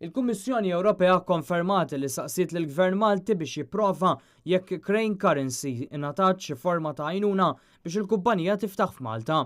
Il-Kummissjoni Ewropea kkonfermat li saqsiet lill-Gvern Malti biex jipprova jekk Crane Currency ingħatat xi forma ta' għajnuna biex il-kumpanija tiftaħ f'Malta.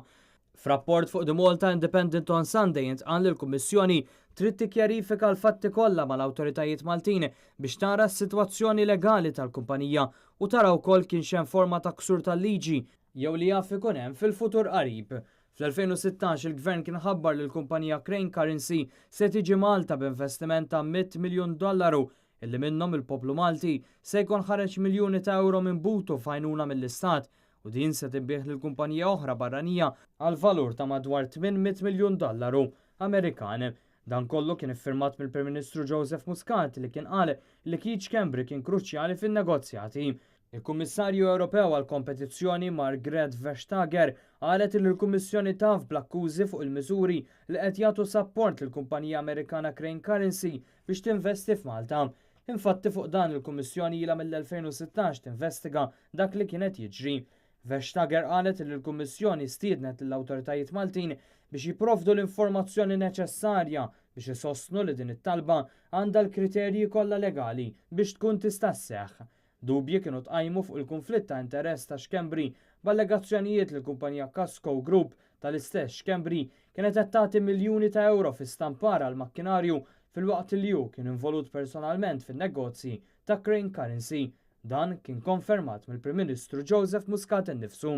F'rapport fuq The Malta Independent on Sunday intqal li l-Kummissjoni trid tikkjarifika l-fatti kollha mal-awtoritajiet Maltin biex tara s-sitwazzjoni legali tal-kumpanija u tara wkoll kienx hemm forma ta' ksur tal-liġi jew li jaf ikun hemm fil-futur qarib. Fl-2016 il-Gvern kien ħabbar li l-kumpanija Crane Currency se tiġi Malta b'investiment ta' 100 miljun dollaru illi minnhom il-poplu Malti se jkun ħareġ miljuni ta' euro minn butu f'għajnuna mill-Istat u din se tinbiegħ lil kumpanija oħra barranija għal valur ta' madwar 800 miljun dollaru Amerikan. Dan kollu kien iffirmat mill-Prim Ministru Joseph Muscat li kien qal li Keith Schembri kien kruċjali fin-negozjati. Il-Kummissarju Ewropew għall-Kompetizzjoni Margrethe Vestager qalet li l-Kummissjoni taf bl-akkużi fuq il-miżuri li qed jagħtu sapport lill-kumpanija Amerikana Crane Currency biex tinvesti f'Malta. Infatti fuq dan il-Kummissjoni ilha mill-2016 tinvestiga dak li kienet jiġri. Vestager qalet li l-Kummissjoni stiednet lill-awtoritajiet Maltin biex jipprovdu l-informazzjoni neċessarja biex isostnu li din it-talba għandha l-kriterji kollha legali biex tkun tista' sseħħ. Dubji kienu tqajmu fuq il-konflitt ta' interess ta' Schembri b'allegazzjonijiet li l-kumpanija Kasco Group tal-istess Schembri kienet qed tagħti miljuni ta' euro fi stampar għal makkinarju filwaqt li hu kien involut personalment fin-negozji ta' Crane Currency. Dan kien konfermat mill-Prim Ministru Joseph Muscat innifsu.